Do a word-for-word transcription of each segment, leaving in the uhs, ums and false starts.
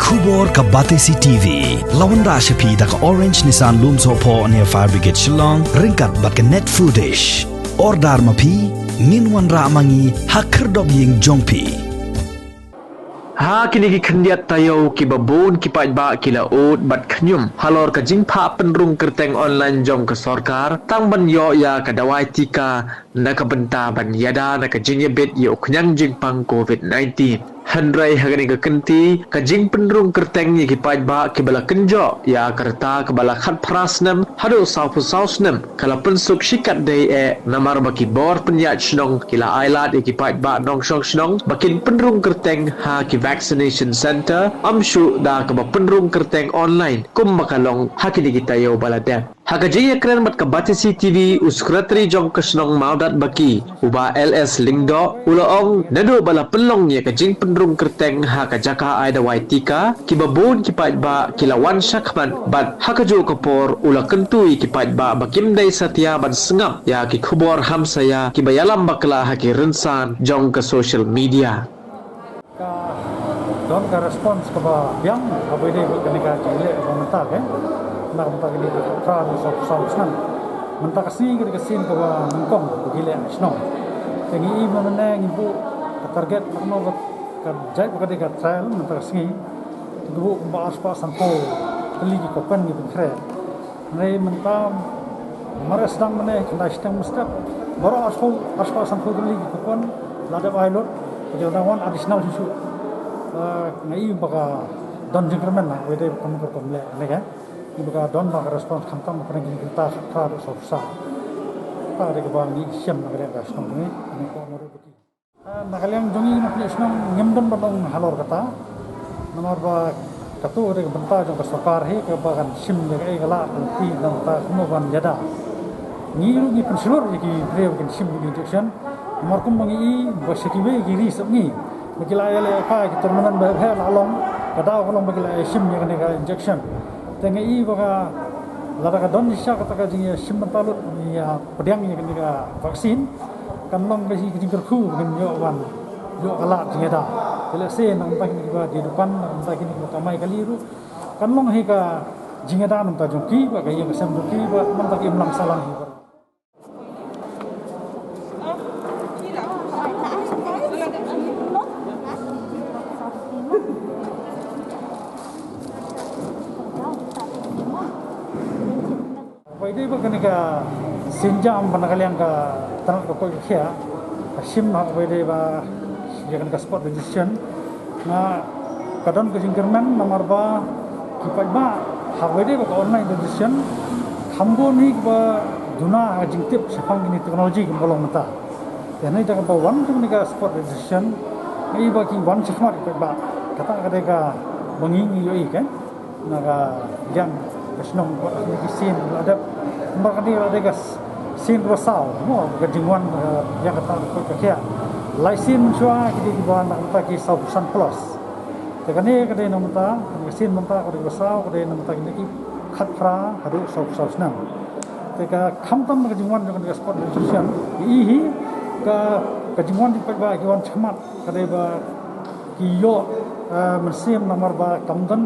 Khubor ka Batesi T V la wanrah sha phi da ka Orange Nissan Lumsohphoh near Fire Brigade Shillong, ryngkat bad ka Net Foodish. Order ma phi, ngin wanrah ma ngi ha khyrdop ïing jong phi. Ha kine ki khyndiat taïew kiba bun ki paidbah ki la ud bad khñium halor ka jingphah pynrung kyrteng online jong ka sorkar tang ban ïoh ïa ka dawai tika na ka bynta ban ïada na ka jingïabit ïa u khñiang jingpang covid nineteen. Hynrei ha kane ka kynti, ka jingpynrung kyrteng ïa ki paidbah kiba la kynjoh ïa ka rta kaba la khatphra snem haduh sawphew saw snem ka la pynsuk shikatdei eh, namar ba ki bor pynïaid shnong ki la ailad ïa ki paidbah nongshong shnong ba kin pynrung kyrteng ha ki vaccination centre, ym shuh da kaba pynrung kyrteng online kumba ka long ha kine ki taïew ba la dep. Ha ka jingïakren bad ka Batesi T V, u Secretary jong ka shnong Mawdatbaki, u Bah L S Lyngdoh, u la ong naduh ba la pynlong ïa ka jingpynrung kyrteng ha ka jaka ai dawai tika, kiba bun ki paidbah ki la wan shakhmat bad ha kajuh ka por u la kyntu ïa ki paidbah ba kim dei satia ban sngap ïa ki khubor hamsaïa kiba ïalam bakla ha ki rynsan jong ka social media. Ka don ka response kaba biang, kaba ïadei bad kane ka jingleh kaba mynta, eh. Na ka bynta kine ki khatphra haduh sawphew saw snem. Mynta ka sngi ka dei ka sien kaba nyngkong ba ki leh ha shnong. Te ngi i mynne ngi buh ka target, ka jait ba ka dei ka trial mynta ka sngi. Ngi buh kumba arspah sanphew tylli ki coupon ngi pynkhreh. Hynrei mynta mar sdang mynne khyndai shiteng mynstep, baroh arspah, arspah sanphew tylli ki coupon la dep ai lut. Ka dei ban wan additional shuh shuh. Ah, nga i ba ka don jingkyrmen na, wei dei ba kum ka rukom leh ne ka. Ba ka don ba ka response khamtam ba pynrung ki kyrta khatphra haduh sawphew saw. Ka dei kaba ngi shem na ka liang ka shnong ne, ne ka Mawdatbaki. Ah, na ka liang jong ngi na pynïaid shnong ngim don ban ong halor kata. Namar ba kato ka dei ka bynta jong ka sorkar hi kaba kan shim ïa kaei ka lah ka lynti na bynta kumno ban ïada. Ngi ruh ngi pynshlur ïa ki briew kin shim ïa ki injection. Namar kumba ngi i ba sha kiwei ki ri sop ngi ba ki la ïaleh ïa ka ki tournament ba heh la long, ka daw ka long ba ki la ïa shim ïa kane ka injection. Te nga i ba ka lada ka don shisha kata ka jingïashim bynta lut ïa pdiang ïa kane ka vaccine, kan long ka jing, ka jingkyrkhu ba ngin ïoh ban ïoh ka lad jingïada. Te lehse na ka bynta kine kiba die dukan, na ka bynta kine kiba kamai kali ruh, kan long hi ka jingïada na ka bynta jong ki bad ka ïing ka sem jong ki bad na ka bynta ki imlang sahlang hi. Haba ïadei bad kane ka sienjam ba na ka liang ka tnat ka koit ka khiah, ka shim haba ïadei bad ïa kane ka spot registration, nga, ka don ka jingkyrmen namar ba ki paidbah haba ïadei bad ka online registration, kham bun hi kiba duna ha ka jingtip shaphang kine ki technology kiba long mynta. Te hynrei da kaba wan jong kane ka spot registration, nga i ba ki wan shakhmat ki paidbah. Kata ka dei kaba ngi ngi ïohi, kan. Na ka liang ka shnong bad kine ki sien la dep. Namar ka dei, la dei ka s-, sien kaba saw, mo, ka jingwan, eh, ïa kata ka koit ka khiah. Lai sien mynshuwa ki dei kiba na ka bynta ki sawphew san plus. Te kane ka dei na ka bynta, ka sien mynta ka dei kaba saw, ka dei na ka bynta kine ki khatphra haduh sawphew saw snem. Te ka khamtam ka jingwan jong ka spot registration, i hi ka, ka jingwan jong ki paidbah ki wan shakhmat. Ka dei ba ki ïoh, eh, mynsiem namar ba kam don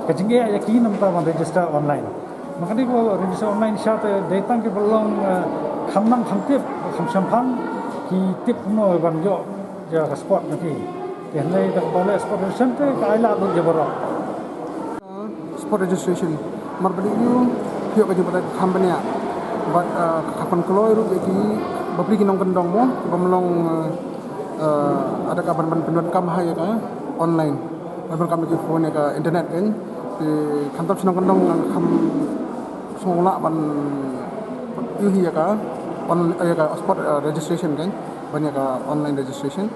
ka jingeh ïa ki na ka bynta ban register online. Ma ka dei ka register online shisha te dei tang kiba long, eh, kham nang kham tip, kham shemphang, ki tip kumno ban ïoh ïa ka spot na ki. Te hynrei da kaba leh spot registration te ka ai lad lut ïa baroh. Spot registration. Namar ba dei ïoh ka jingbatai kham bniah. Bad, eh, ka kham pynkloi ruh ïa ki bapli ki nongkyndong mo, bym long, eh, eh, ada ka ban, ban pyndonkam ha ïa ka online. Ban pyndonkam ïa ki phone ïa ka internet kan. Te khamtam shnong kyndong ngan kham sngewlah ban ïoh ïa ka on, ïa ka spot, eh, registration kan. Ban ïa ka online registration.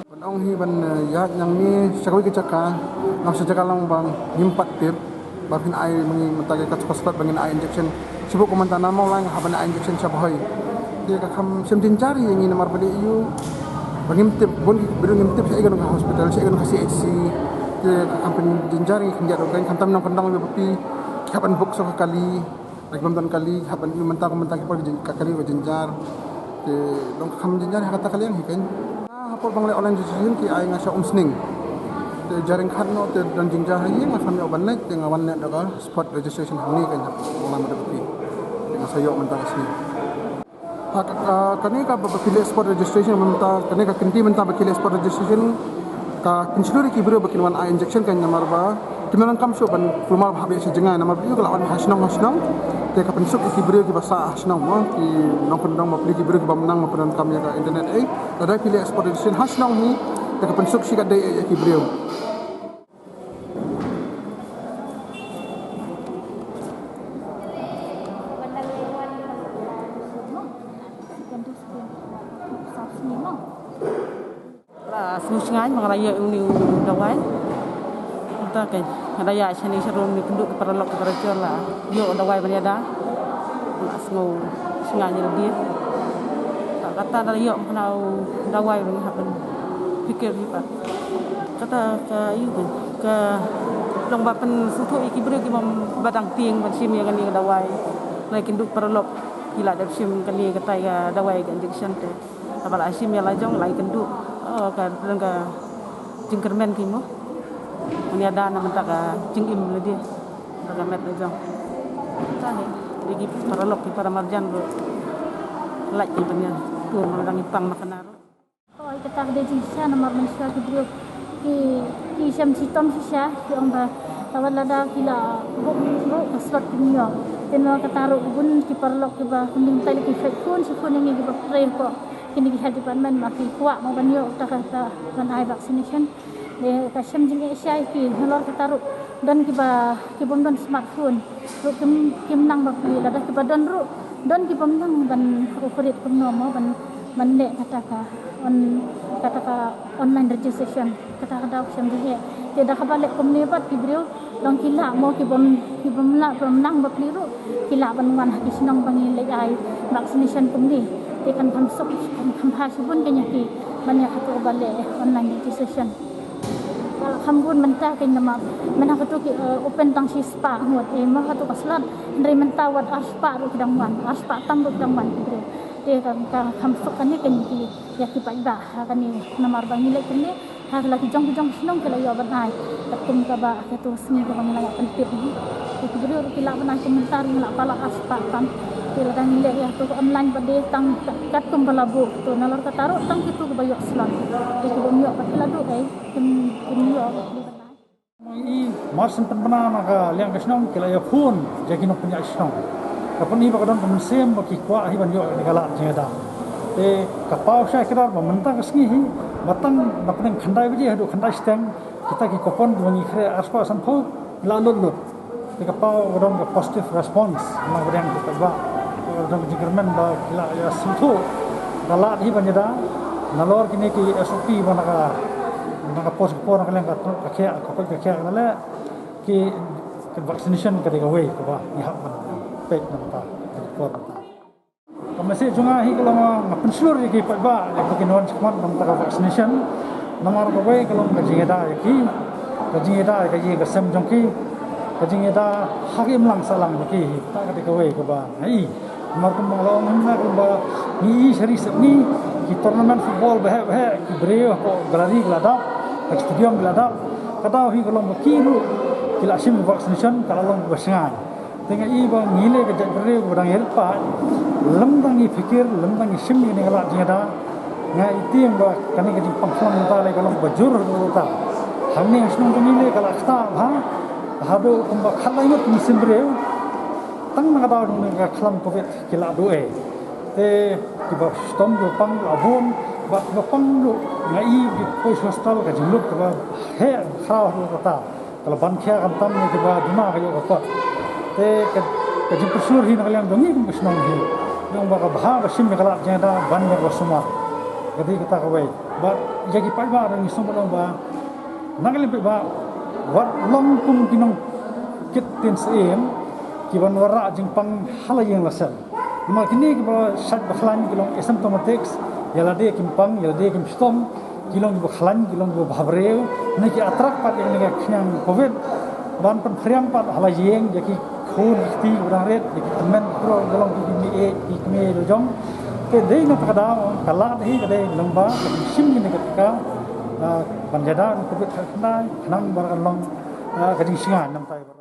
Ban ong hi ban, eh, ïaid ñiangmi sha kawei ka jaka, ngam sha jaka lang ba ngim pat tip, ba phin ai ma ngi mynta ka, ka spot ba ngin ai injection. Shu buh kumta na Mawlai nga hap ban ai injection sha Bhoi. Te ka kham shym jynjar ïa ngi namar ba dei ïoh ba ngim tip, bun ki briew ngim tip shaei ka hospital, shaei ka C H C. Te ka kham pynjynjar ïa ngi khyndiat ruh kan, khamtam nongkyndong ba phi hap ban book sha ka kali. Lada bym don kali, hap ban ïoh mynta, mynta ki por ka kali ka jynjar. Te long kham jynjar ha kata ka liang hi kan. Ha por ba nga leh online registration ki ai nga sha Umsning. Te jaring khat no te don jingjia ha ïing, nga sam ïoh ban leit, te nga wan leit da ka spot registration hangne ka ïap, nga lam da phi. Te nga sa ïoh mynta ka sngi. Ha ka, ka, kane ka ba, ba ki leh spot registration mynta, kane ka kynti mynta ba ki leh spot registration, ka pynshlur ïa ki briew ba kin wan ai injection ka namar ba kim donkam shuh ban kulmar ba hap ïa shi jngai, namar ba ïoh ka la wan ha shnong ha shnong. Te ka pynsuk ïa ki briew kiba sah ha shnong mo, ki nongkyndong bapli, ki briew kiba mynta ba pyndonkam ïa ka internet, eh. Lada ki leh spot registration ha shnong hi, te ka pynsuk shi katdei ïa ki briew. La sngewsngaiñ ba nga la ïoh uni u dawai. Mynta ka nga da ïaid shane sharum, uni kynduh ki paralok ki parajor, la ïoh u dawai ban ïada. La sngewsngaiñ ïa lade. Kata da la ïoh kane u dawai ba nga hap ban pyrkhat hi pat. Kata ka ïa ka, ka long ba pynsngewthuh ïa ki briew ki bym, ba dang tieng ban shim ïa kane ka dawai. Lada kynduh paralok ki la dep shim kane, kata ka dawai ka injection te. Haba la shim ïa la jong la ïakynduh, oh, ka don ka jingkyrmen ki mo. Ban ïada na bynta ka jingim lade, bad ka met la jong. Te hi, dei ki paralok ki paramarjan ruh lait ki ban ïatur, namar dang ïa pang ma kane ruh. Oi, kata ka dei jingshisha namar mynshuwa ki briew ki, ki shem shitom shisha, ki ong ba lada, lada ki la book ruh ka slot kim ïoh. Te namar kata ruh bun ki paralok kiba, ki mynta ki fake phone, shi phone ïa ngi kiba trei hapoh kine ki health department ba ki kwah mo ban ïoh kata ka, ka ban ai vaccination. Te ka shem jingeh shai ïa ki, nalor kata ruh don kiba, ki bym don smartphone ruh kim, kim nang bapli, lada kiba don ruh don ki bym nang ban operate kumno mo, ban, ban leh kata ka on, kata ka online registration. Kata ka daw ka shem jingeh. Te da kaba leh kumne pat ki briew, long ki lah mo, ki bym, ki bym lah, bym nang bapli ruh ki lah ban wan ha ki shnong ba ngi leit ai vaccination kumne. Te kan kham suk, kan kham bha shibun kein ïa ki ban ïa katu ba leh online registration. Ka la kham bun mynta kein namar mynta katu ki, eh, open tang shispah ngut, eh, ma katu ka slot. Hynrei mynta wat arspah ruh ki dang wan, arspah tam ruh ki dang wan ki briew. Te ka, ka kham suk kane kein ki, ïa ki paidbah ha kane namar ba ngi leit kumne. Ha ki la ki jong ki jong ki shnong ki la ïoh ban ai. Katkum kaba katu sngi kaba ngi la ïa pyntip hi. Te ki briew ruh ki lah ban ai kumne, mynta ruh ngi la palat arspah tam. Te lada ngi leh ïa katu online pat, dei tang katkum ba la buh. Te nalor kata ruh tang kitu kiba ïoh slot. Te ki bym ïoh pat ki la duh ei, kim, kim ïoh pat ki ban ai. I mar shen pynbna na ka liang ka shnong ki la ïa phone ïa ki nongpynïaid shnong. Ka pyni ba ka don ka mynsiem ba ki kwah hi ban ïoh ïa ka lad jingïada. Te ka paw shai kdar ba mynta ka sngi hi, ba tang na pdeng khyndai baje haduh khyndai shiteng, kita ki coupon kiba ngi khreh arspah sanphew ki la lut lut. Te ka paw ka don ka positive response na ka liang ka paidbah. Ka don ka jingkyrmen ba ki la ïa sngewthuh ka lad hi ban ïada. Nalor kine ki S O P ba na ka, na ka por sha ka por, na ka liang ka, ka khiah, ka koit ka khiah ka la leh. Ki, ki vaccination ka dei kawei kaba ngi hap ban peit na ka por mynta. Ka message jong nga hi ka long, nga pynshlur ïa ki paidbah, ïa ki kin wan shakhmat na ka bynta ka vaccination. Namar kawei ka long ka jingïada ïa ki, ka jingïada ïa ka ïing ka sem jong ki, ka jingïada ha ka imlang sahlang jong ki. Kata ka dei kawei kaba nga i. Namar kumba nga la ong hynne, kumba ngi i sha ri sepngi, ki tournament football baheh baheh, ki briew hapoh gallery ki la dap, ha ki stadium ki la dap. Ka daw hi ka long ba ki ruh ki la shim vaccination, ka la long kaba shngaiñ. Te nga i ba ngi leh ka jaitbynriew ba dang ïarit paid, lymda ngi pyrkhat, lymda ngi shim ïa kane ka lad jingïada, nga i tieng ba kane ka jingpang khlam mynta lei ka long ba jur haduh katta. Hangne ha shnong jong ngi lei ka la ktah bha haduh kumba khatlai ngut ki mynsiem briew. Tang na ka daw jong kane ka khlam covid ki la duh ei. Te kiba shitom kiba pang la bun, bad kiba pang ruh nga i ki poi sha hospital ka jinglut kaba heh khraw haduh katta. Ka la ban khia khamtam ïa kiba duna ka ïoh ka kot. Te ka, ka jingpyrshur hi na ka liang jong ngi kum ka shnong hi, jong ba ka bha ba shim ïa ka lad jingïada ban ïa ka sumar. Ka dei kata kawei. Bad ïa ki paidbah ruh ngi sngewbha long ba na ka liang paidbah wat long kum ki nongkit ktien syiem ki ban wanrah jingpang ha la ïing la sem. Namar kine kiba shait ba khlaiñ ki long asymptomatics, ïa lade kim pang, ïa lade kim shitom, ki long kiba khlaiñ, ki long kiba bhabriew, ne ki attract pat ïa kane ka khñiang covid ban pynphriang pat ha la ïing ïa ki khun ki kti kiba dang rit, ïa ki tymmen ki briew kiba long ki kmie, ki kmie la jong. Te dei na kata ka daw ka lad hi ka dei lyngba ka jingshim kane ka tika. ban ïada na covid khatkhyndai, khnang ba kan long ka jingshngaiñ namar